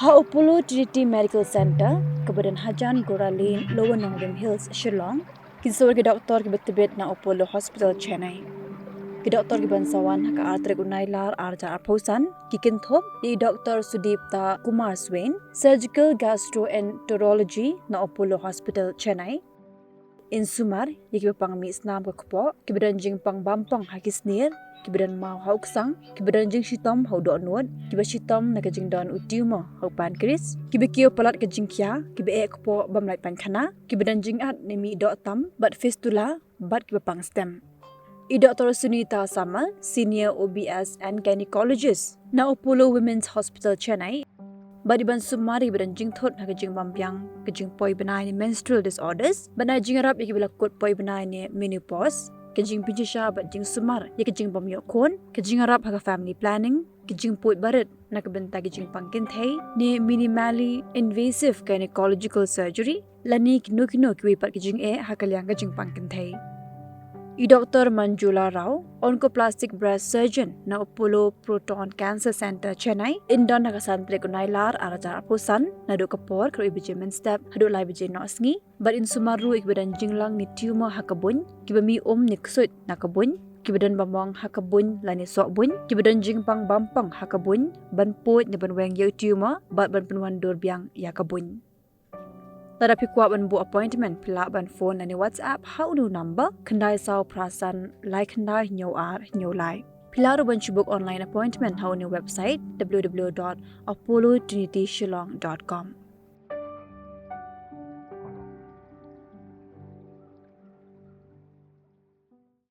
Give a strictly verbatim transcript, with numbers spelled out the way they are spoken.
Ha Apollo Trinity Medical Center, kaba don hajan Gora Lane, Lower Nongrim Hills, Shillong, kin sawar ki doktor kiba tbit na Apollo Hospital Chennai. Ki doktor kiban sa wan ha ka ar tarik u Nailar ar hajar arphew san, ki kynthup i Doktor Sudipta Kumar Swain, Surgical Gastroenterology na Apollo Hospital Chennai. In sumar ïa kiba pang mih snam ka kpoh, kiba don jingpang bampong ha ki snier, kiba don maw ha u ksang, kiba don jingshitom ha u dohnud, kiba shitom na ka jingdon u tumor ha u pancreas, kiba kiew palat ka jingkhia, kiba eh kpoh bym lait painkhana, kiba don jingat ne mih doh tam bad fistula, bad kiba pang stem. I Doktor Sunita Samal, Senior O B S and Gynecologist na Apollo Women's Hospital Chennai, bad iban sumar ïa kiba don jingthut ha ka jingbymbiang ka jingpoi bnai ne menstrual disorders, bad na jingïarap ïa kiba la kut poi bnai ne menopause, ka jingpynjah bad jingsumar ïa ka jingbym ïoh khun, ka jingïarap ha ka family planning, ka jingpud barit na ka bynta ka jingpang kynthei ne minimally invasive gynecological surgery, lane kino kino kiwei pat ki jingeh ha ka liang ka jingpang kynthei. I Doktor Manjula Rao, Oncoplastic Breast Surgeon na Apollo Proton Cancer Center, Chennai, in don ha ka san tarik u Nailar ar hajar arphew san, naduh ka por khatwei baje mynstep haduh lai baje noh sngi, bad in sumar ruh ïa kiba don jinglang ne tumor ha ka buiñ, kiba mih um ne ksuid na ka buiñ, kiba don bamong ha ka buiñ lane soh buiñ, kiba don jingpang bampong ha ka buiñ, ban pud ne ban weng ïa u tumor, bad ban pynwandur biang ïa ka buiñ. Lada phi kwah ban buh appointment, phi lah ban phone lane WhatsApp ha une u number, khyndai saw phra san lai khyndai hynñiew ar hynñiew lai. Phi lah ruh ban shu book online appointment ha une u website, w w w dot apollo trinity shillong dot com.